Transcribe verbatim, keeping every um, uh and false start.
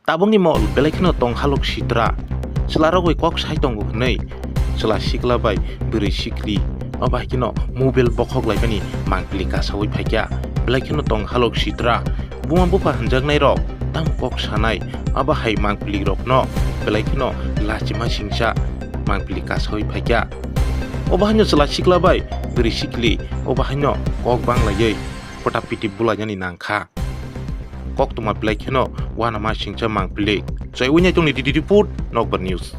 Tabukni mol belai kheno tong halok sitra. Chwlarogwi kok sai tongo hwnwi chwla sikla bai bwrwi sikli obo hai kheno mobile bokhok laimani mangpili kasawi phaikha. Belai kheno tong halok sitra. Buma bupha hwnjaknairok tamo kok sanai, abo hai mangpili rokno belai kheno lachima singcha mangpili kasawi phaikha. Obo haino chwla sikla bai bwrwi sikli obo haino kok banglaiwi pota piti bulainani nangkha. Koktwma belai kheno uanama singcha mangpili. Chaiwi nai tongni D D report, Nokbar News.